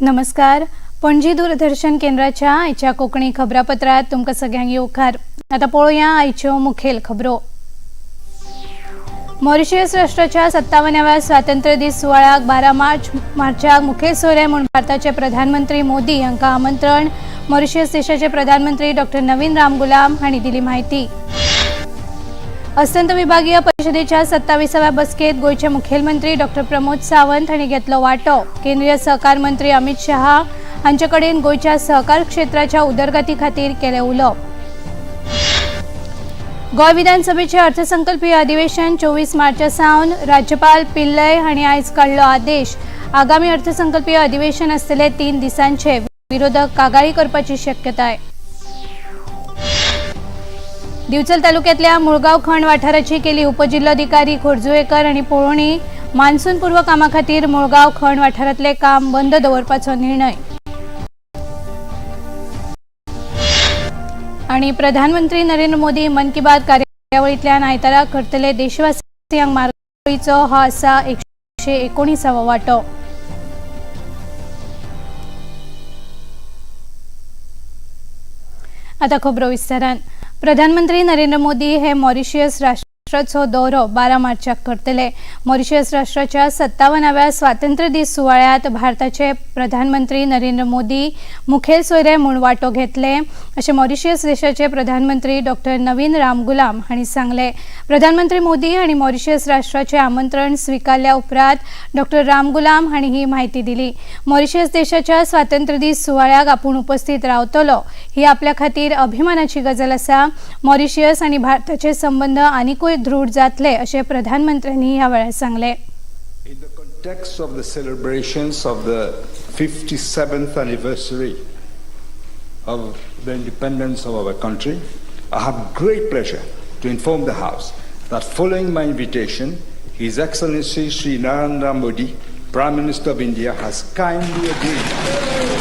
नमस्कार, पणजी दूरदर्शन केंद्राच्या आयच्या कोंकणी खबरापत्रात तुमकां सगळ्यांक येवकार। आतां पळोवया आयच्यो मुखेल खबरो। मॉरिशियस राष्ट्राच्या 57व्या स्वातंत्र्य दीस सुवाळ्याक 12 मार्चाक मुखेल सोयरे म्हूण भारताचे प्रधानमंत्री मोदी हांकां आमंत्रण। मॉरिशियस देशाचे प्रधानमंत्री डॉक्टर नवीन रामगुलाम हांणी दिली म्हायती। अस्तंत विभागीय परिषदेच्या 27व्या बसकेत गोंयचे मुखेलमंत्री डॉक्टर प्रमोद सावंत हांणी घेतलो वांटो। केंद्रीय सहकार मंत्री अमित शहा हांचे कडेन गोंयच्या सहकार क्षेत्राच्या उदरगती खातीर केलें उलोवप। गोंय विधानसभेचे अर्थसंकल्पीय अधिवेशन 24 मार्चा सावन राज्यपाल पिल्लय हांणी आयज काडलो आदेश। आगामी अर्थसंकल्पीय अधिवेशन आसतले 3 दिसांचे, विरोधक कागाळी करपाची शक्यताय। दिवचल तालुक्यातल्या मुळगाव खण वाठाराची केली उपजिल्होधिकारी खोर्जुवेकर आनी पळोवणी। मान्सून पूर्व कामा खातीर मुळगाव खण वाठारांतले काम बंद दवरपाचो निर्णय। आनी प्रधानमंत्री नरेंद्र मोदी मन की बात कार्यावळींतल्यान आयतारा करतले देशवासियांक मार्गदर्शनाचो हो आसा 119वो वांटो। आतां खबरो विस्तारान। प्रधानमंत्री नरेंद्र मोदी हे मॉरिशियस राष्ट्राचो दौरो 12 मार्चाक करतले। मॉरिशियस राष्ट्राच्या 57व्या स्वातंत्र्य दीस सुवाळ्यात भारताचे प्रधानमंत्री नरेंद्र मोदी मुखेल सोयरे म्हूण वांटो घेतले अशें मॉरिशियस देशाचे प्रधानमंत्री डॉक्टर नवीन रामगुलाम हांणी सांगलें। प्रधानमंत्री मोदी हांणी मॉरिशियस राष्ट्राचे आमंत्रण स्विकारल्या उपरांत डॉक्टर रामगुलाम हांणी ही म्हायती दिली। मॉरिशियस देशाच्या स्वातंत्र्य दीस सुवाळ्याक आपूण उपस्थित रावतलो ही आपल्या खातीर अभिमानाची गजाल आसा। मॉरिशियस आनी भारताचे संबंध आनिकूय दृढ जातले अशें प्रधानमंत्र्यांनी ह्या वेळार सांगलें। In the context of the celebrations of the 57th anniversary of the independence of our country, I have great pleasure to inform the House that following my invitation, His Excellency Shri Narendra Modi, Prime Minister of India, has kindly agreed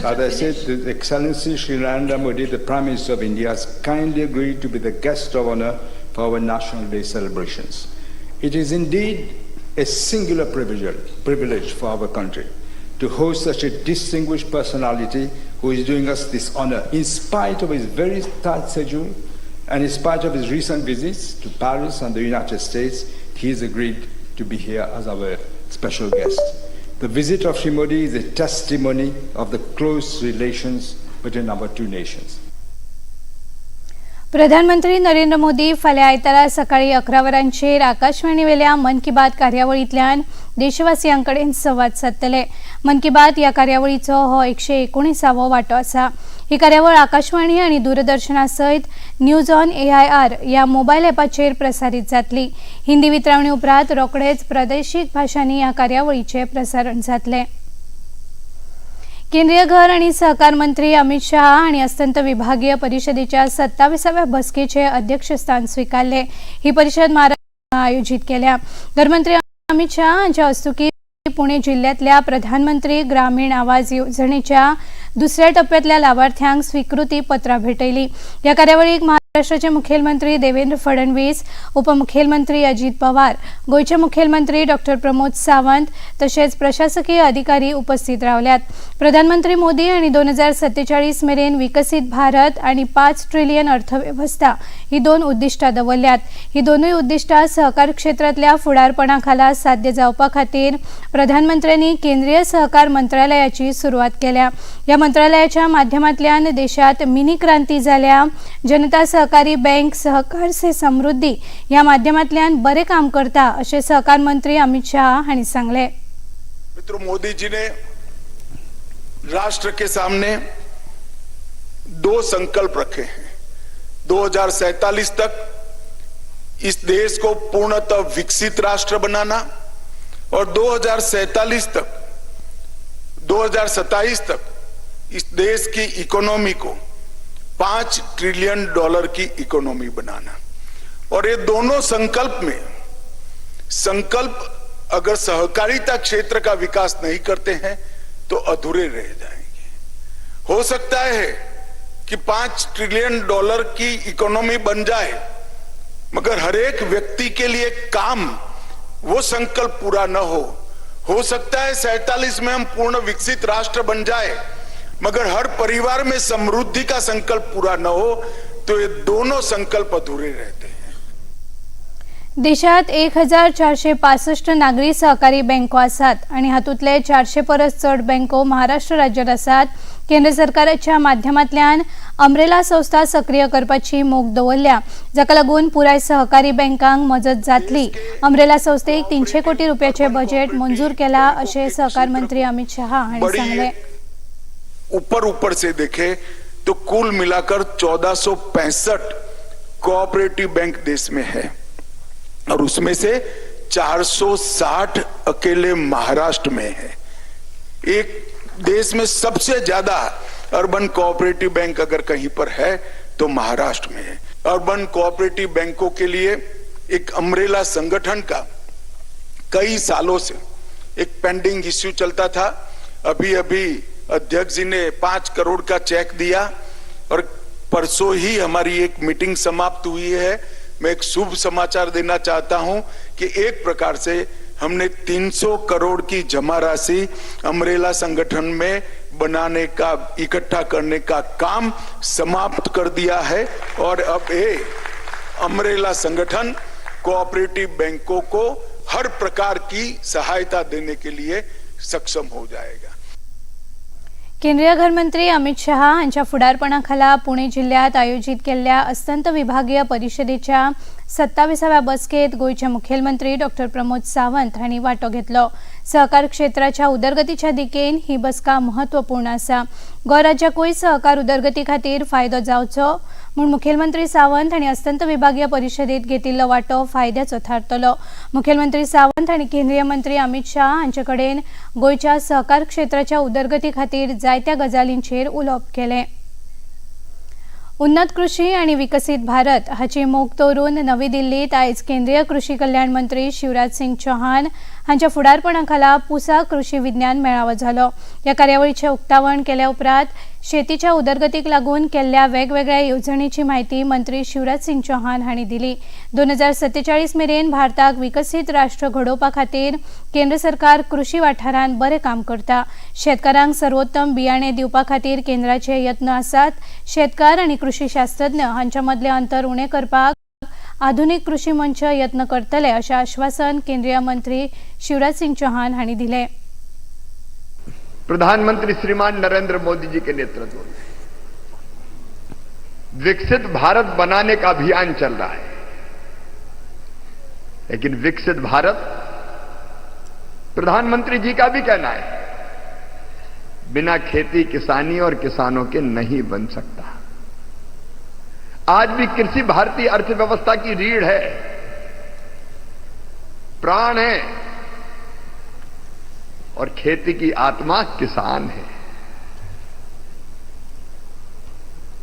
As I said, the Excellency Shri Narendra Modi, the Prime Minister of India, has kindly agreed to be the guest of honor for our National Day celebrations. It is indeed a singular privilege for our country to host such a distinguished personality who is doing us this honor in spite of his very tight schedule and in spite of his recent visits to Paris and the United States. He has agreed to be here as our special guest. The visit of Shri Modi is a testimony of the close relations between our two nations. प्रधानमंत्री नरेंद्र मोदी फाल्यां आयतारा सकाळी 11 वरांचेर आकाशवाणीवेल्या मन की बात कार्यावळींतल्यान देशवासियां कडेन संवाद सादतले। मन की बात ह्या कार्यावळीचो हो 119वो वांटो आसा। ही कार्यावळ आकाशवाणी आनी दूरदर्शना सयत न्यूज ऑन AIR ह्या मोबायल ॲपाचेर प्रसारीत जातली। हिंदी वितरावणी उपरांत रोखडेच प्रादेशीक भाशांनी ह्या कार्यावळीचें प्रसारण जातलें। केंद्रीय घर आणि सहकार मंत्री अमित शहा आणि अस्तंत विभागीय परिषदेच्या 27व्या बसकेचे अध्यक्षस्थान स्वीकारले। ही परिषद महाराष्ट्रात आयोजित केल्या। घरमंत्री अमित शहा यांच्या हस्तुकी पुणे जिल्ह्यातल्या प्रधानमंत्री ग्रामीण आवास योजनेच्या दुसऱ्या टप्प्यातल्या लाभार्थ्यांक स्वीकृती पत्रां भेटयली। या कार्यावळीक महाराष्ट्राचे मुखेलमंत्री देवेंद्र फडणवीस, उपमुखेलमंत्री अजित पवार, गोंयचे मुखेलमंत्री डॉक्टर प्रमोद सावंत तशेंच प्रशासकीय अधिकारी उपस्थित रावल्यात। प्रधानमंत्री मोदी आनी 2047 मेरेन विकसीत भारत आनी 5 ट्रिलियन अर्थवेवस्था ही 2 उद्दिश्टां दवरल्यात। ही दोनूय उद्दिश्टां सहकार क्षेत्रांतल्या फुडारपणा खाला साध्य जावपा खातीर प्रधानमंत्र्यांनी केंद्रीय सहकार मंत्रालयाची सुरवात केल्या। ह्या मंत्रालयाच्या माध्यमांतल्यान देशात मिनी क्रांती जाल्या। जनता सहकारी बँक सहकार से समृद्धी ह्या माध्यमांतल्यान बरें काम करता अशें सहकार मंत्री अमित शहा हांणी सांगलें। मित्र, मोदी जी ने राष्ट्र के सामने 2 संकल्प रखे हैं। 2047 तक इस देश को पूर्णतः विकसित राष्ट्र बनाना और 2047 तक 2027 तक इस देश की इकोनॉमी को 5 ट्रिलियन डॉलर की इकोनॉमी बनाना। और ये दोनों संकल्प में संकल्प अगर सहकारिता क्षेत्र का विकास नहीं करते हैं तो अधूरे रह जाएंगे। हो सकता है कि $5 ट्रिलियन की इकोनॉमी बन जाए, मगर हर एक व्यक्ति के लिए काम, वो संकल्प पूरा न हो। हो सकता है 47 में हम पूर्ण विकसित राष्ट्र बन जाए, मगर हर परिवार में समृद्धि का संकल्प पूरा न हो, तो ये दोनों संकल्प अधूरे रहते हैं। देशात 1465 नागरी सहकारी बँको आसात आनी हातूंतले 400 परस चड बँको महाराष्ट्र राज्यात आसात। केंद्र सरकाराच्या माध्यमांतल्यान अम्ब्रेला संस्था सक्रिय करपाची मोख दवरल्या, जाका लागून पुराय सहकारी बँकांक मजत जातली। अम्ब्रेला संस्थेक 300 कोटी रुपयाचे बजेट मंजूर केला, अशें सहकार मंत्री अमित शहा हांणी बड़ी सांगलें। ऊपर ऊपर से देखे तो कुल मिलाकर 14 कोऑपरेटिव बैंक देश में है और उसमें से 460 अकेले महाराष्ट्र में है। एक देश में सबसे ज्यादा अर्बन कोऑपरेटिव बैंक अगर कहीं पर है तो महाराष्ट्र में है। अर्बन कोऑपरेटिव बैंकों के लिए एक अम्ब्रेला संगठन का कई सालों से एक पेंडिंग इश्यू चलता था। अभी अभी अध्यक्ष जी ने 5 करोड़ का चेक दिया और परसों ही हमारी एक मीटिंग समाप्त हुई है। मैं एक शुभ समाचार देना चाहता हूं कि एक प्रकार से हमने 300 करोड़ की जमा राशि अम्ब्रेला संगठन में बनाने का, इकट्ठा करने का काम समाप्त कर दिया है और अब ये अम्ब्रेला संगठन कोऑपरेटिव बैंकों को हर प्रकार की सहायता देने के लिए सक्षम हो जाएगा। केंद्रीय घरमंत्री अमित शहा हांच्या फुडारपणाखाला पुणे जिल्ह्यात आयोजित केल्ल्या अस्तंत विभागीय परिशदेच्या 27व्या बसकेत गोंयचे मुखेलमंत्री डॉक्टर प्रमोद सावंत हांणी वांटो घेतलो। सहकार क्षेत्राच्या उदरगतीच्या दिकेन ही बसका म्हत्वपूर्ण आसा। गोंय राज्याकूय सहकार उदरगती खातीर फायदो जावचो म्हूण मुखेलमंत्री सावंत हांणी अस्तंत विभागीय परिशदेत घेतिल्लो वांटो फायद्याचो थारतलो। मुखेलमंत्री सावंत हांणी केंद्रीय मंत्री अमित शाह हांचे कडेन गोंयच्या सहकार क्षेत्राच्या उदरगती खातीर जायत्या गजालींचेर उलोवप केलें। उन्नत कृषी आणि विकसित भारत हाची मोख दवरून नवी दिल्लीत आयज केंद्रीय कृषी कल्याण मंत्री शिवराज सिंग चौहान हांच्या फुडारपणाखाला पुसा कृषी विज्ञान मेळावो जालो। ह्या कार्यावळीचें उक्तावण केल्या उपरांत शेतीच्या उदरगतीक लागून केल्ल्या वेगवेगळ्या येवजणेची म्हायती मंत्री शिवराज सिंग चौहान हांणी दिली। 2047 मेरेन भारताक विकसीत राष्ट्र घडोवपा खातीर केंद्र सरकार कृषी वाठारांत बरें काम करता। शेतकारांक सर्वोत्तम बियाणे दिवपा खातीर केंद्राचे यत्न आसात। शेतकार आनी कृषी शास्त्रज्ञ हांच्या मदलें अंतर उणें करपाक आधुनिक कृषी मंच यत्न करतले, अशें आश्वासन केंद्रीय मंत्री शिवराज सिंग चौहान हांणी दिलें। प्रधानमंत्री श्रीमान नरेंद्र मोदी जी के नेतृत्व में विकसित भारत बनाने का अभियान चल रहा है, लेकिन विकसित भारत, प्रधानमंत्री जी का भी कहना है, बिना खेती किसानी और किसानों के नहीं बन सकता। आज भी कृषि भारतीय अर्थव्यवस्था की रीढ़ है, प्राण है और खेती की आत्मा किसान है।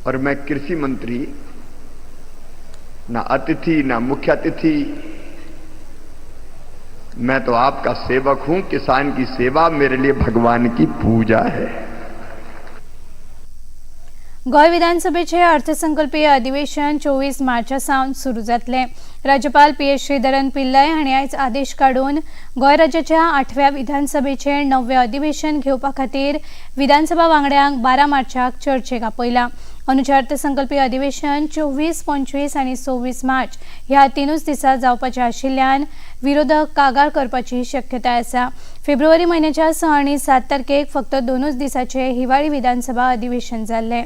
और मैं कृषि मंत्री ना अतिथि, ना मुख्य अतिथि, मैं तो आपका सेवक हूं। किसान की सेवा मेरे लिए भगवान की पूजा है। गोंय विधानसभेचे अर्थसंकल्पीय अधिवेशन 24 मार्चा सावन सुरू जातलें। राज्यपाल पी एस श्रीधरन पिल्लय हांणी आयज आदेश काडून गोंय राज्याच्या आठव्या विधानसभेचे णववें अधिवेशन घेवपा खातीर विधानसभा वांगड्यांक 12 मार्चाक चर्चेक आपयला। अंदूचें अर्थसंकल्पीय अधिवेशन 24, 25 आनी 26 मार्च ह्या तिनूच दिसा जावपाचें आशिल्ल्यान विरोधक कागाळ करपाची शक्यताय आसा। फेब्रुवारी म्हयन्याच्या 6 आनी 7 तारखेक फक्त दोनूच दिसाचे हिवाळी विधानसभा अधिवेशन जाल्लें।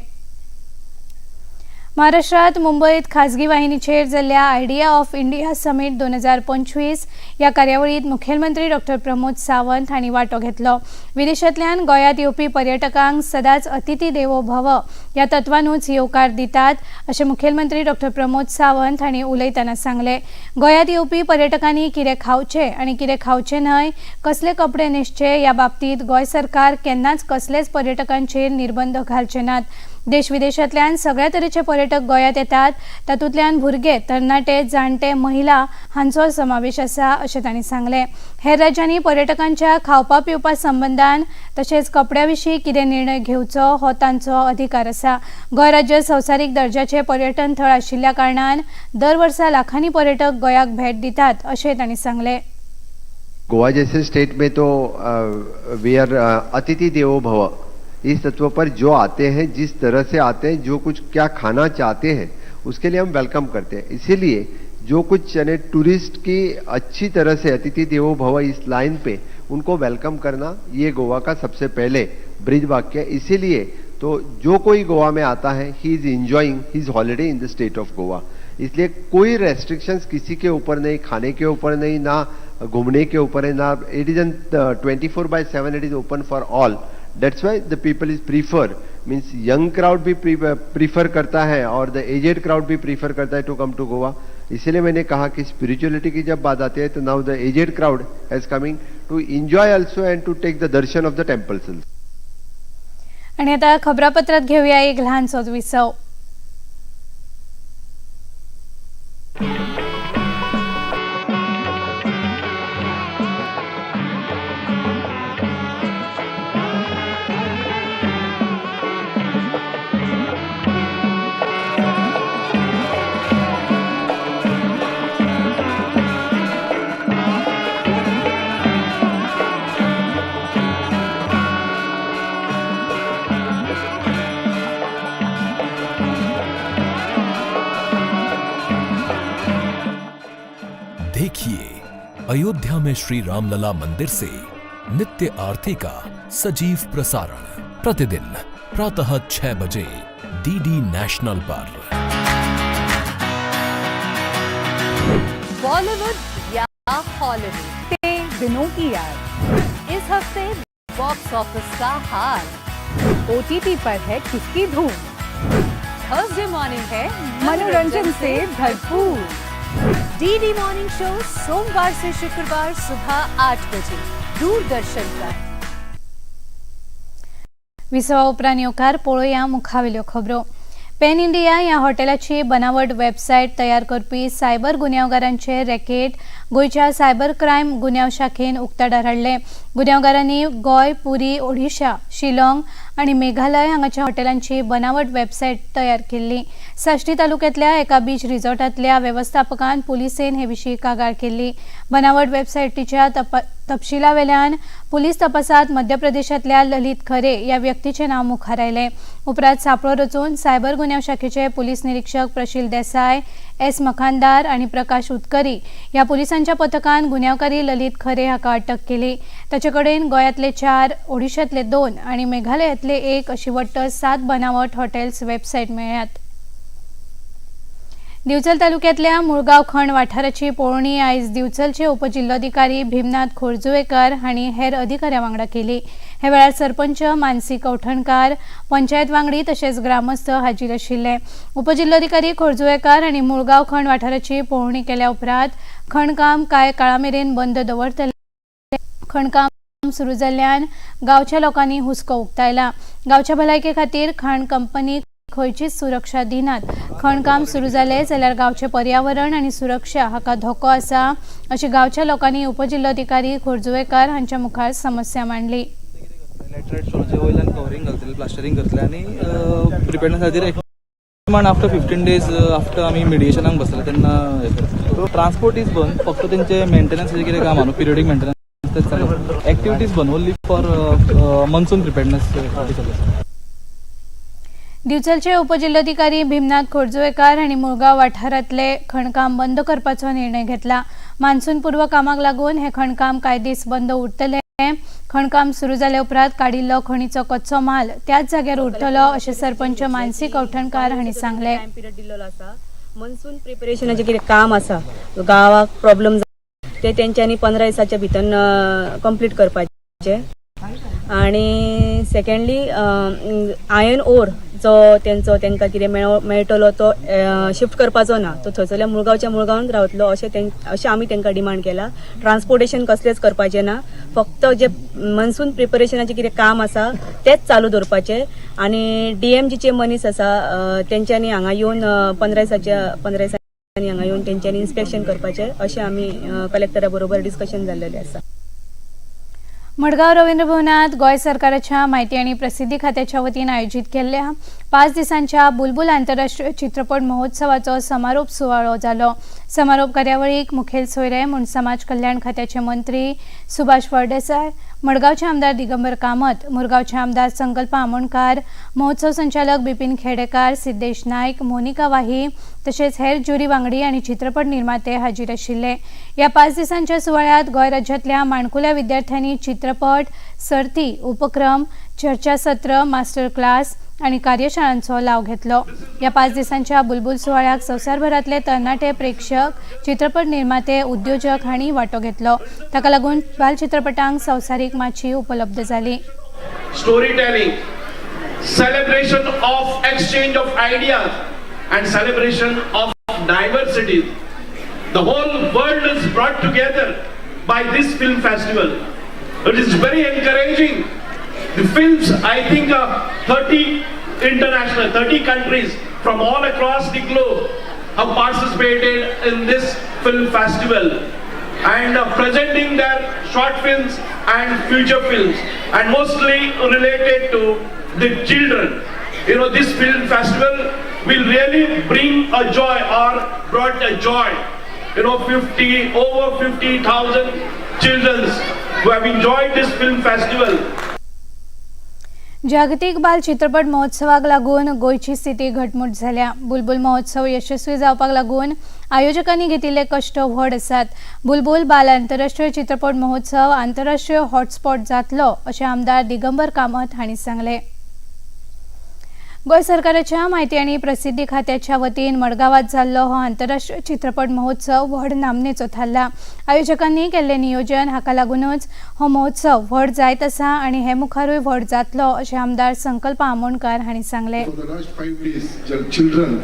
महाराष्ट्रात मुंबईत खाजगी वाहिनीचेर जाल्ल्या आयडिया ऑफ इंडिया समीट 2025 ह्या कार्यावळीत मुखेलमंत्री डॉक्टर प्रमोद सावंत हांणी वांटो घेतलो। विदेशांतल्यान गोंयांत येवपी पर्यटकांक सदांच अतिथी देवो भव ह्या तत्वानूच येवकार दितात, अशें मुखेलमंत्री डॉक्टर प्रमोद सावंत हांणी उलयतना सांगलें। गोंयांत येवपी पर्यटकांनी कितें खावचें आनी कितें खावचें न्हय, कसले कपडे न्हेसचे ह्या बाबतींत गोंय सरकार केन्नाच कसलेच पर्यटकांचेर निर्बंध घालचे नात। देश विदेशांतल्यान सगळ्या तरेचे पर्यटक गोंयांत येतात, तातूंतल्यान भुरगे, तरणाटे, जाणटे, महिला हांचो समावेश आसा अशें तांणी सांगलें. हेर राज्यांनी पर्यटकांच्या खावपा पिवपा संबंदान तशेंच कपड्या विशीं कितें निर्णय घेवचो हो तांचो अधिकार आसा. गोंय राज्य संवसारीक दर्जाचें पर्यटन थळ आशिल्ल्या कारणान दर वर्सा लाखांनी पर्यटक गोंयाक भेट दितात अशें तांणी सांगलें. गोवा जैसे स्टेट में तो we are अतिथि देवो भव, इस तत्व पर जो आते हैं, जिस तरह से आते हैं, जो कुछ क्या खाना चाहते हैं उसके लिए हम welcome करते हैं. इसीलिए जो कुछ यानी टूरिस्ट की अच्छी तरह से अतिथि देवो भव इस लाइन पे उनको welcome करना ये गोवा का सबसे पहले ब्रीद वाक्य है. इसीलिए तो जो कोई गोवा में आता है he is enjoying his holiday in the state of Goa. इसलिए कोई रेस्ट्रिक्शंस किसी के ऊपर नहीं, खाने के ऊपर नहीं, ना घूमने के ऊपर है, ना it is an 24/7, it is open for all. That's why the people is prefer, means young crowd भी प्रीफर करता है और the aged crowd भी प्रीफर करता है टू कम टू गोवा. इसीलिए मैंने कहा कि स्पिरिचुअलिटी की जब बात आती है तो now the aged crowd has coming to enjoy also and to take the darshan of the temples. आणि आता खबरापत्रात घेऊया एक ल्हानसोच विसव. देखिए अयोध्या में श्री रामलला मंदिर से नित्य आरती का सजीव प्रसारण प्रतिदिन प्रातः 6 बजे डीडी नेशनल पर. बॉलीवुड या हॉलीवुड ते दिनों की याद, इस हफ्ते बॉक्स ऑफिस का हाल, ओटीटी पर है किसकी धूम, थर्सडे मॉर्निंग है मनोरंजन से भरपूर. डीडी मॉर्निंग शो सोमवार से शुक्रवार सुबह 8 बजे दूरदर्शन पर. विसवा उपरांत येवकार. पळोवया मुखावेल्यो खबरो. पॅन इंडिया ह्या हॉटेलाची बनावट वेबसायट तयार करपी सायबर गुन्यांवगारांचे रॅकेट गोंयच्या सायबर क्रायम गुन्यांव शाखेन उक्ताडार हाडलें. गुन्यांवगारांनी गोंय, पुरी, ओडिशा, शिलाँग आनी मेघालय हांगाच्या हॉटेलांची बनावट वेबसायट तयार केल्ली. साश्टी तालुक्यांतल्या एका बीच रिसॉर्टांतल्या वेवस्थापकान पुलिसेन हे विशीं कागाळ केल्ली. बनावट वेबसायटीच्या तपशिलावेल्यान पुलीस तपासात मध्य प्रदेशांतल्या ललित खरे ह्या व्यक्तीचें नांव मुखार आयलें. उपरांत सापळो रचून सायबर गुन्यांव शाखेचे पुलीस निरीक्षक प्रशील देसाय, एस मखानदार आनी प्रकाश उत्करी ह्या पुलिसांच्या पथकान गुन्यांवकारी ललित खरे हाका अटक केली. ताचे कडेन गोंयांतले 4, ओडिशांतले 2 आनी मेघालयांतले 1 अशी वट्ट 7 बनावट हॉटेल्स वेबसायट मेळ्ळ्यात. दिवचल तालुक्यांतल्या मुळगांव खण वाठाराची पळोवणी आयज दिवचलचे उपजिल्लोधिकारी भीमनाथ खोर्जुवेकर हांणी हेर अधिकाऱ्यां वांगडा केली. हे वेळार सरपंच मानसी कवठणकार, पंचायत वांगडी तशेंच ग्रामस्थ हाजीर आशिल्ले. उपजिल्लोधिकारी खोर्जुवेकर हांणी मुळगांव खण वाठाराची पळोवणी केल्या उपरांत खणकाम कांय काळा मेरेन बंद दवरतले. खणकाम सुरू जाल्ल्यान गांवच्या लोकांनी हुस्को उक्तायला. गांवच्या भलायके खातीर खाण कंपनी खंयचीच सुरक्षा दिनात. खणकाम सुरू जालें जाल्यार गांवचें पर्यावरण आनी सुरक्षा हाका धोको आसा अशी गांवच्या लोकांनी उपजिल्लोधिकारी खोर्जुवेकर हांच्या मुखार समस्या मांडली. लॅटरायट स्टोनाचे वयल्यान कवरींग घालतले, प्लास्टरींग करतले आनी प्रिपेरनेस खातीर प्रमाण आफ्टर 15 डेज आफ्टर आमी मिडिएशनाक बसले तेन्ना हें करतले. ट्रान्सपोर्ट is बंद, फक्त तेंचे मेंटेनन्साचें कितें काम आहा न्हू, पिरियडीक मेंटेनन्स, तेच चालू. एक्टिविटीज बंद, ओन्ली फॉर मॉन्सून प्रिपेरनेस चालू आसा. दिवचलचे उपजिल्लोधिकारी भीमनाथ खोर्जुवेकर हांणी मुळगांव वाठारांतले खणकाम बंद करपाचो निर्णय घेतला. मान्सून पूर्व कामाक लागून हें खणकाम कांय दीस बंद उरतलें. खणकाम सुरू जाले उपरांत काडिल्लो खणीचो कच्चो माल त्याच जाग्यार उरतलो अशें सरपंच मानसी कवठणकार हांणी सांगलें. टायम पिरियड दिल्लो आसा. मॉन्सून प्रिपरेशनाचें कितें काम आसा, गांवाक प्रॉब्लम, ते तेंच्यांनी 15 दिसाच्या भितर कंप्लीट करपाचें. आणि सेकंडली, आयर्न ओर जो तेंचो तेंकां कितें मेळटलो तो शिफ्ट करपाचो ना, तो थंयसरल्या मुळगांवच्या मुळगांवान रावतलो अशें आमी तेंकां डिमांड केला. ट्रान्सपोर्टेशन कसलेंच करपाचें ना. फक्त जे मनसून प्रिपरेशनाचें कितें काम आसा तेंच चालू दवरपाचें आनी डीएमजीचे मनीस आसा तेंच्यांनी हांगा येवन 15 दिसांनी हांगा येवन तेंच्यांनी इन्स्पेक्शन करपाचें अशें आमी कलेक्टरा बरोबर डिस्कशन जाल्लेलें आसा. मडगांव रवींद्र भवनात गोंय सरकाराच्या माहिती आनी प्रसिद्धी खात्याच्या वतीन आयोजीत केल्ल्या 5 दिसांच्या बुलबुल आंतरराष्ट्रीय चित्रपट महोत्सवाचो समारोप सुवाळो जालो. समारोप कार्यावळीक मुखेल सोयरे म्हूण समाज कल्याण खात्याचे मंत्री सुभाष फळदेसाय, मडगांवचे आमदार दिगंबर कामत, मुरगांवचे आमदार संकल्प आमोणकार, महोत्सव संचालक बिपिन खेडेकार, सिद्धेश नायक, मोनिका वाही तशेंच हेर ज्युरी वांगडी आनी चित्रपट निर्माते हाजीर आशिल्ले. ह्या 5 दिसांच्या सुवाळ्यांत गोंय राज्यांतल्या माणकुल्या विद्यार्थ्यांनी चित्रपट सर्ती, उपक्रम, चर्चासत्र, मास्टर क्लास आनी कार्यशाळांचो लाव घेतलो. ह्या 5 दिसांच्या बुलबुल सुवाळ्याक संवसारभरांतले तरणाटे प्रेक्षक, चित्रपट निर्माते, उद्योजक हांणी वांटो घेतलो. ताका लागून बाल चित्रपटांक संवसारीक माची उपलब्ध जाली. Storytelling, celebration of exchange of ideas, and celebration of diversity. The whole world is brought together by this film festival. It is very encouraging. The films, I think, 30 international, 30 countries from all across the globe have participated in this film festival and presenting their short films and feature films, and mostly related to the children. This film festival will really bring a joy or brought a joy. 50, over 50,000 children who have enjoyed this film festival. जागतीक बाल चित्रपट महोत्सवाक लागून गोंयची स्थिती घटमूट जाल्या. बुलबुल महोत्सव यशस्वी जावपाक लागून आयोजकांनी घेतिल्ले कश्ट व्हड आसात. बुलबुल बाल आंतरराष्ट्रीय चित्रपट महोत्सव आंतरराष्ट्रीय हॉटस्पॉट जातलो अशें आमदार दिगंबर कामत हांणी सांगलें. गोंय सरकाराच्या माहिती आनी प्रसिद्धी खात्याच्या वतीन मडगांवात जाल्लो हो आंतरराष्ट्रीय चित्रपट महोत्सव व्हड नामनेचो थारला. आयोजकांनी केल्लें नियोजन हाका लागूनच हो महोत्सव व्हड जायत आसा आनी हे मुखारूय व्हड जातलो अशें आमदार संकल्प आमोणकार हांणी सांगलें.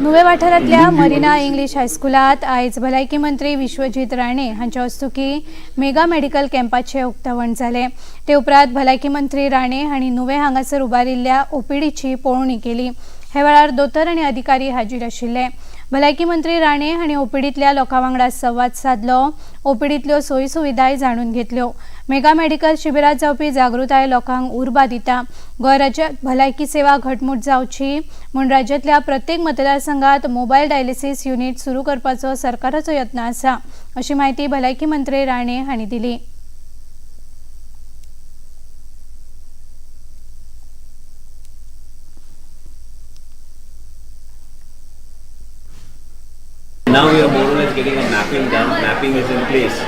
नुवें वाठारांतल्या मरिना इंग्लीश हायस्कुलात आयज भलायकी मंत्री विश्वजीत राणे हांच्या हस्तुकीं मेगा मेडिकल कॅम्पाचें उक्तावण जालें. ते उपरांत भलायकी मंत्री राणे हांणी नुवें हांगासर उबारिल्ल्या ओपीडीची पळोवणी केली. हे वेळार दोतोर आनी अधिकारी हाजीर आशिल्ले. भलायकी मंत्री राणे हांणी ओपीडींतल्या लोकां वांगडा संवाद सादलो. ओपीडींतल्यो सोयी सुविधाय जाणून घेतल्यो. मेगा मेडिकल शिबिरात जावपी जागृताय लोकांक उर्बा दिता. गोंय राज्यात भलायकी सेवा घटमूट जावची म्हूण राज्यांतल्या प्रत्येक मतदारसंघात मोबायल डायलिसीस युनिट सुरू करपाचो सरकाराचो यत्न आसा अशी म्हायती भलायकी मंत्री राणे हांणी दिली. Now we are more or less getting a mapping done. Mapping is in place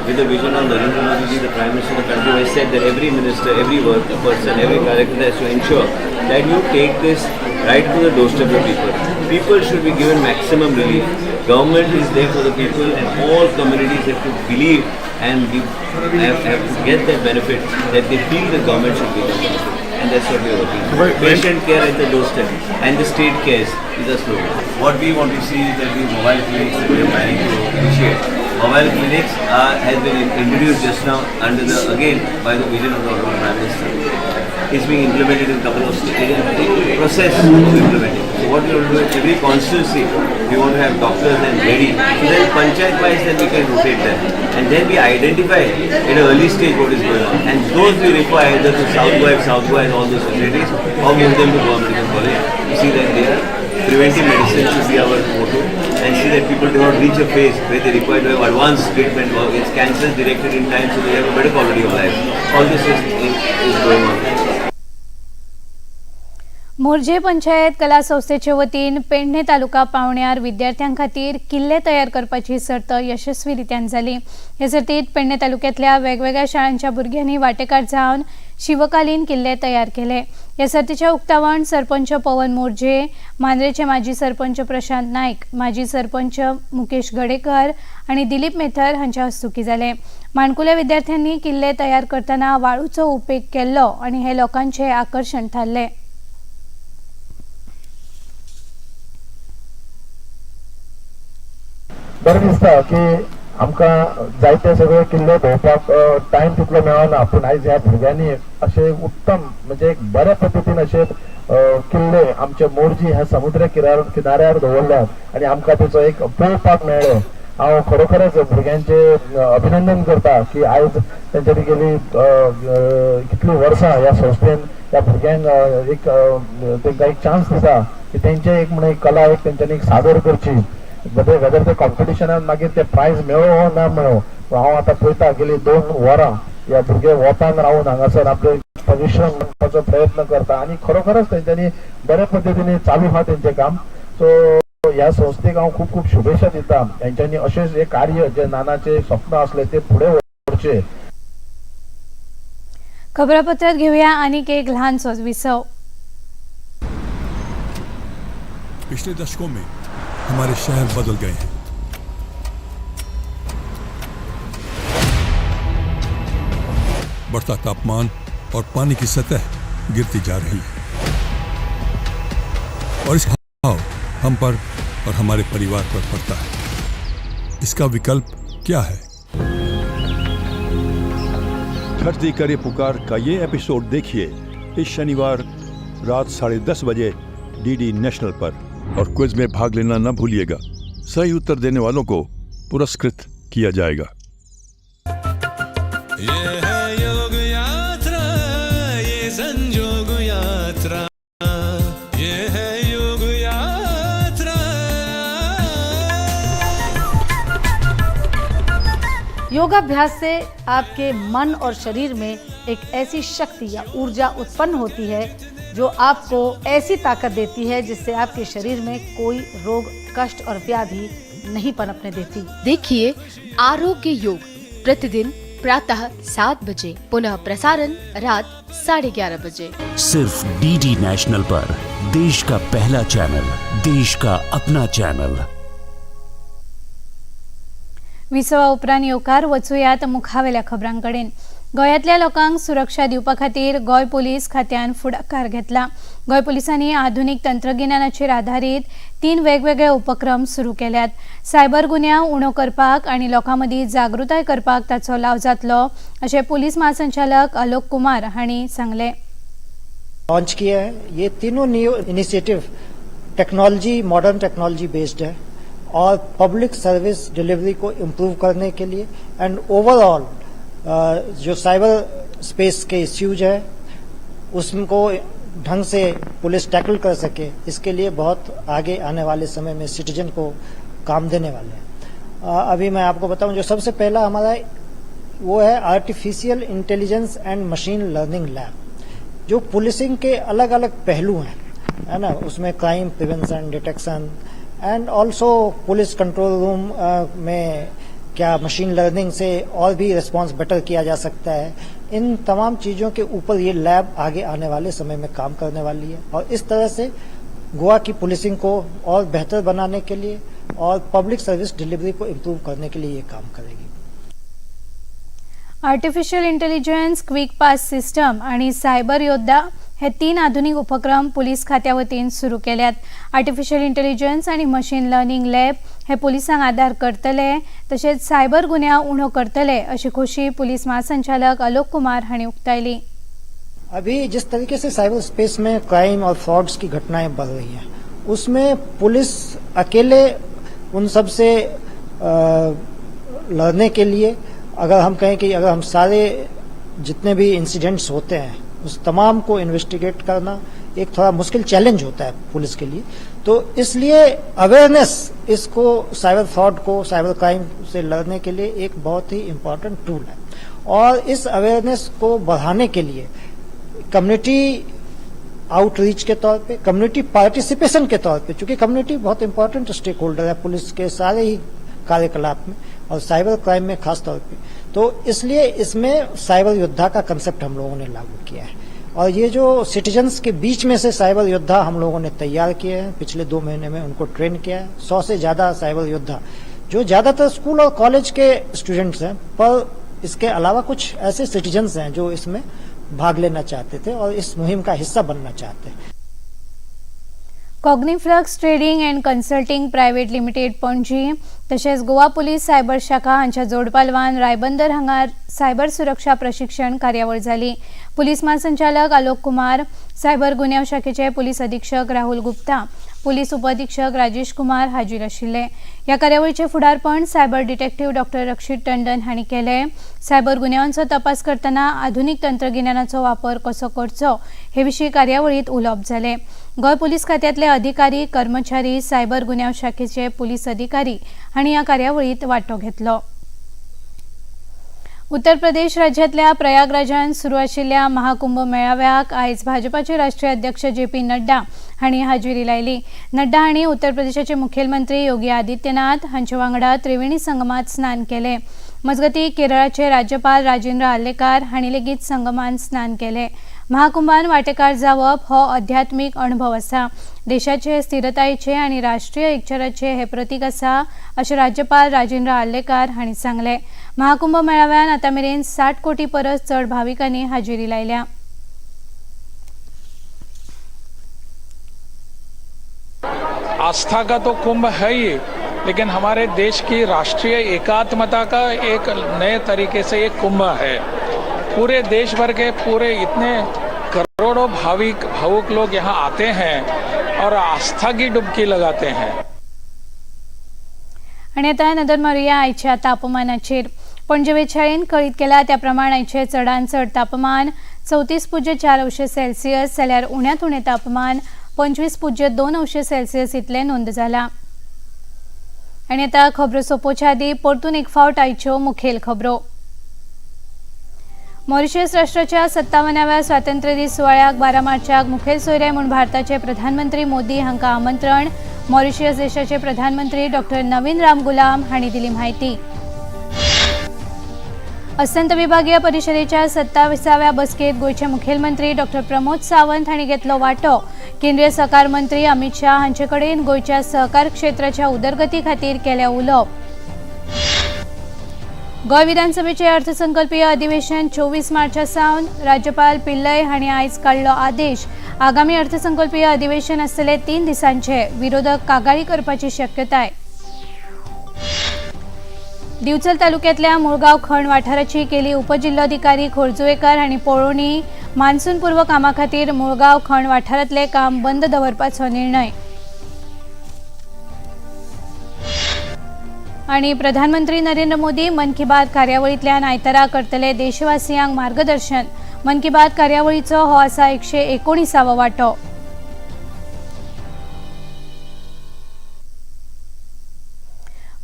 with the vision of Narendra Modi ji, the Prime Minister of the country, who has said that every minister, every worker person, every character has to ensure that you take this right to the doorstep of people. People should be given maximum relief. Government is there for the people, and all communities have to believe and have to get that benefit that they feel the government should give them benefit. And that's what we are working for. Patient care at the doorstep and the state cares is a slogan. What we want to see is that these mobile clinics that we are planning to initiate, mobile clinics has been introduced just now under the, again, by the vision of the Honorable Prime Minister. It's being implemented in a couple of states, in process of implementing. So what we want to do is every constituency, we want to have doctors and ready. So then panchayat wise then we can rotate them. And then we identify at an early stage what is going on. And those we require either to South Goa, if South Goa has all those facilities, or move them to Goa Medical College to see that they are preventive medicine should be our motto, and see that people do not reach a phase where they require to have advanced treatment or gets cancers detected in time so they have a better quality of life. All this is going on. Morjim panchayat कला संस्थेचे वतीन पेडणे तालुका पावण्यार विद्यार्थ्यां खातीर किल्ले तयार करपाची सर्त यशस्वी रित्यान जाली. हे सर्तीत पेडणे तालुक्यांतल्या वेगवेगळ्या शाळांच्या भुरग्यांनी वांटेकार जावन शिवकालीन किल्ले तयार केले. ह्या सर्तीचें उक्तावण सरपंच पवन मोरजे, मांद्रेचे माजी सरपंच प्रशांत नायक, माजी सरपंच मुकेश गडेकर आनी दिलीप मेथर हांच्या हस्तुकीं जालें. माणकुल्या विद्यार्थ्यांनी किल्ले तयार करतना वाळूचो उपेग केल्लो आनी हे लोकांचें आकर्शण थारलें. बरें दिसता की आमकां जायते सगळे किल्ले भोंवपाक टायम तितलो मेळना, पूण आयज ह्या भुरग्यांनी अशें उत्तम म्हणजे एक बऱ्या पद्दतीन अशे किल्ले आमचे मोरजी ह्या समुद्र किनाऱ्यार दवरल्यात आनी आमकां तेचो एक पळोवपाक मेळ्ळें. हांव खरोखरच भुरग्यांचे अभिनंदन करता की आयज तेंच्यांनी गेली कितलीं वर्सां ह्या संस्थेन ह्या भुरग्यांक एक तेंकां एक चान्स दिता की तेंचे एक म्हणून एक कला एक तेंच्यांनी एक सादर करची. वेदर ते कॉम्पिटिशनान मागीर ते प्रायज मेळो वा ना मेळो, हांव आतां पळयता गेली 2 वरां ह्या भुरगे वतान रावून हांगासर आपले परिश्रम करपाचो प्रयत्न करता आनी खरोखरच तेंच्यांनी बऱ्या पद्दतीन चालू आहा तेंचें काम. सो ह्या संस्थेक हांव खूब खूब शुभेच्छा दिता. तेंच्यांनी अशेंच हे कार्य जे नानाचे स्वप्न आसले ते फुडें व्हरचे. खबरापत्रात घेऊया आणखी एक लहानसो विसव. पिछले दशकों में हमारे शहर बदल गए हैं। बढ़ता तापमान और पानी की सतह गिरती जा रही है और इसका प्रभाव हम पर और हमारे परिवार पर पड़ता है। इसका विकल्प क्या है? धरती करे पुकार का ये एपिसोड देखिए इस शनिवार रात 10:30 बजे डीडी नेशनल पर और क्विज में भाग लेना न भूलिएगा। सही उत्तर देने वालों को पुरस्कृत किया जाएगा। ये है योग यात्रा, ये संजोग यात्रा, ये है योग यात्रा। योगाभ्यास से आपके मन और शरीर में एक ऐसी शक्ति या ऊर्जा उत्पन्न होती है जो आपको ऐसी ताकत देती है जिससे आपके शरीर में कोई रोग, कष्ट और व्याधि नहीं पनपने देती। देखिए आरोग्य योग प्रतिदिन प्रातः 7 बजे, पुनः प्रसारण रात 11:30 बजे, सिर्फ डीडी नेशनल पर। देश का पहला चैनल, देश का अपना चैनल। विसवा उपरांत येवकार. वचुयात मुखावेल्या खबरांकडेन. गोंयांतल्या लोकांक सुरक्षा दिवपा खातीर गोंय पोलीस खात्यान फुडाकार घेतला. गोंय पोलिसांनी आधुनीक तंत्रगिन्यानाचेर आधारीत 3 वेगवेगळे उपक्रम सुरू केल्यात. सायबर गुन्यांव उणो करपाक आनी लोकां मदीं जागृताय करपाक ताचो लाव जातलो अशें पोलीस महासंचालक आलोक कुमार हांणी सांगलें. लॉन्च किया है ये तीनों new initiative technology, modern technology based है और पब्लिक सर्विस डिलीवरी को इम्प्रूव करने के लिए एंड ओवरऑल जो साइबर स्पेस के इश्यूज है उसको ढंग से पुलिस टैकल कर सके, इसके लिए बहुत आगे आने वाले समय में सिटीजन को काम देने वाले हैं। अभी मैं आपको बताऊं, जो सबसे पहला हमारा वो है artificial intelligence and machine learning lab, जो पुलिसिंग के अलग अलग पहलू हैं, है ना, उसमें crime prevention, detection and also police control room में क्या मशीन लर्निंग से और भी रिस्पांस बेटर किया जा सकता है, इन तमाम चीज़ों के ऊपर ये लैब आगे आने वाले समय में काम करने वाली है। और इस तरह से गोवा की पुलिसिंग को और बेहतर बनाने के लिए और पब्लिक सर्विस डिलीवरी को इम्प्रूव करने के लिए ये काम करेगी। Artificial intelligence, quick pass system आणि सायबर योद्धा हे 3 आधुनिक उपक्रम पुलीस खात्या वतीन सुरू केल्यात. आर्टिफिशियल इंटेलिजन्स आणि मशीन लर्निंग लॅब हे पुलिसांक आदार करतले तशेंच सायबर गुन्यांव उणो करतले अशी खोशी पुलीस महासंचालक आलोक कुमार हांणी उक्तायली. अभी जिस तरीके से साइबर स्पेस में क्राइम और फ्रॉड्स की घटनाएं बढ़ रही हैं, उसमें पुलिस अकेले उन सब से लड़ने के लिए, अगर हम कहें कि अगर हम सारे जितने भी इंसिडेंट्स होते हैं उस तमाम को इन्वेस्टिगेट करना एक थोड़ा मुश्किल चैलेंज होता है पुलिस के लिए। तो इसलिए अवेयरनेस इसको साइबर फ्रॉड को, साइबर क्राइम से लड़ने के लिए एक बहुत ही इम्पोर्टेंट टूल है। और इस अवेयरनेस को बढ़ाने के लिए कम्युनिटी आउटरीच के तौर पे, कम्युनिटी पार्टिसिपेशन के तौर पे, चूंकि कम्युनिटी बहुत इंपॉर्टेंट स्टेक होल्डर है पुलिस के सारे ही कार्यकलाप में और साइबर क्राइम में खास तौर पे, तो इसलिए इसमें साइबर योद्धा का कंसेप्ट हम लोगों ने लागू किया है। और ये जो सिटीजन्स के बीच में से साइबर योद्धा हम लोगों ने तैयार किए हैं, पिछले 2 महीने में उनको ट्रेन किया है। 100 से ज़्यादा साइबर योद्धा जो ज़्यादातर स्कूल और कॉलेज के स्टूडेंट्स हैं, पर इसके अलावा कुछ ऐसे सिटीजन्स हैं जो इसमें भाग लेना चाहते थे और इस मुहिम का हिस्सा बनना चाहते हैं। Cogniflux trading and consulting private limited Panaji तशेंच गोवा पुलीस सायबर शाखा हांच्या जोडपालवान रायबंदर हांगा सायबर सुरक्षा प्रशिक्षण कार्यावळ जाली. पुलीस म्हासंचालक आलोक कुमार, सायबर गुन्यांव शाखेचे पुलीस अधीक्षक राहुल गुप्ता, पुलीस उपअधीक्षक राजेश कुमार हाजीर आशिल्ले. ह्या कार्यावळीचें फुडारपण cyber detective doctor Rakshit Tandon हांणी केलें. सायबर गुन्यांवांचो तपास करतना आधुनीक तंत्रगिन्यानाचो वापर कसो करचो हे विशीं कार्यावळींत उलोवप जालें. गोंय पुलीस खात्यांतले अधिकारी, कर्मचारी, सायबर गुन्यांव शाखेचे पुलीस अधिकारी हांणी ह्या कार्यावळींत वांटो घेतलो. उत्तर प्रदेश राज्यांतल्या प्रयागराजान सुरू आशिल्ल्या महाकुंभ मेळाव्याक आयज भाजपाचे राष्ट्रीय अध्यक्ष जे पी नड्डा हांणी हाजेरी लायली. नड्डा हांणी उत्तर प्रदेशाचे मुखेलमंत्री योगी आदित्यनाथ हांचे वांगडा त्रिवेणी संगमात स्नान केलें. मजगतीं केरळाचे राज्यपाल राजेंद्र आर्लेकार हांणी लेगीत संगमात स्नान केलें. महाकुंभान वांटेकार जावप हो अध्यात्मीक अणभव आसा, देशाचे स्थिरतायेचे आनी राष्ट्रीय एकचाराचे हे प्रतीक आसा अशें राज्यपाल राजेंद्र आर्लेकार हांणी सांगलें. महाकुंभ मेळाव्यान आतां मेरेन 60 कोटी परस चड भाविकांनी हाजेरी लायल्या. आस्था का तो कुंभ है ही, लेकिन हमारे देश की राष्ट्रीय एकात्मता का एक नए तरीके से एक कुंभ है. पूरे देश भर के पूरे इतने करोड़ों भाविक भावुक लोग यहाँ आते हैं और आस्था की डुबकी लगाते हैं. आनी आतां नदर मारुया आयच्या तापमानाचेर. पणजे वेधशाळेन कळीत केला त्या प्रमाण आयचें चडांत चड तापमान 34.4 अंश सेल्सियस जाल्यार उण्यांत उणें तापमान 25.2 अंश सेल्सियस इतलें नोंद जालां. आनी आतां खबरो सोंपोवच्या आदीं परतून एक फावट आयच्यो मुखेल खबरो. मॉरिशस राष्ट्राच्या 57व्या स्वातंत्र्य दीस सुवाळ्याक 12 मार्चाक मुखेल सोयरे म्हूण भारताचे प्रधानमंत्री मोदी हांकां आमंत्रण. मॉरिशस देशाचे प्रधानमंत्री डॉक्टर नवीन रामगुलाम हांणी दिली म्हायती. अस्तंत विभागीय परिशदेच्या 27व्या बसकेत गोंयचे मुखेलमंत्री डॉक्टर प्रमोद सावंत हांणी घेतलो वांटो. केंद्रीय सहकार मंत्री अमित शाह हांचे कडेन गोंयच्या सहकार क्षेत्राच्या उदरगती खातीर केलें उलोवप. गोंय विधानसभेचे अर्थसंकल्पीय अधिवेशन 24 मार्चा सावन राज्यपाल पिल्लय हांणी आयज काडलो आदेश. आगामी अर्थसंकल्पीय अधिवेशन आसतले 3 दिसांचे. विरोधक कागाळी करपाची शक्यताय. दिवचल तालुक्यांतल्या मुळगांव खण वाठाराची केली उपजिल्लोधिकारी खोर्जुवेकर हांणी पळोवणी. मान्सून पूर्व कामा खातीर मुळगांव खण वाठारांतलें काम बंद दवरपाचो निर्णय. आनी प्रधानमंत्री नरेंद्र मोदी मन की बात कार्यावळींतल्यान आयतारा करतले देशवासियांक मार्गदर्शन. मन की बात कार्यावळीचो हो आसा 119वो वांटो.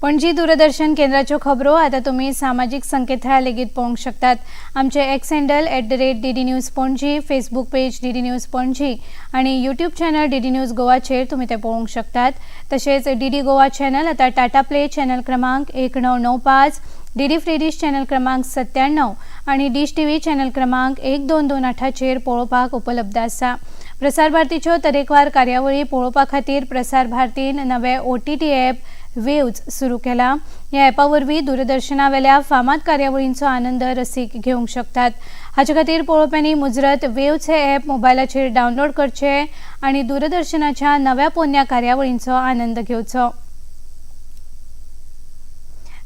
पणजी दूरदर्शन केंद्राच्यो खबरो आतां तुमी सामाजीक संकेतथळां लेगीत पळोवंक शकतात. आमचे X handle @DD News Panaji, Facebook page DD News Panaji आनी यूट्यूब चॅनल डीडी न्यूज गोवाचेर तुमी ते पळोवंक शकतात. तशेंच डीडी गोवा चॅनल आतां टाटा प्ले चॅनल क्रमांक 1995, डीडी फ्री डिश चॅनल क्रमांक 97 आनी डिश टीव्ही चॅनल क्रमांक 1228चेर पळोवपाक उपलब्ध आसा. प्रसार भारतीच्यो तरेकवार कार्यावळी पळोवपा खातीर प्रसार भारतीन नवे OTT app waves सुरू केला. ह्या ॲपा वरवीं दूरदर्शनावेल्या फामाद कार्यावळींचो आनंद रसीक घेवंक शकतात. हाचे खातीर पळोवप्यांनी मुजरत वेव्ज हे ॲप मोबायलाचेर डावनलोड करचें आनी दूरदर्शनाच्या नव्या पोन्न्या कार्यावळींचो आनंद घेवचो.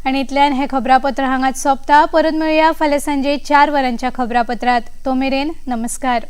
आनी इतल्यान हें खबरापत्र हांगाच सोंपता. परत मेळया फाल्यां सांजे 4 वरांच्या खबरापत्रांत. तो मेरेन नमस्कार.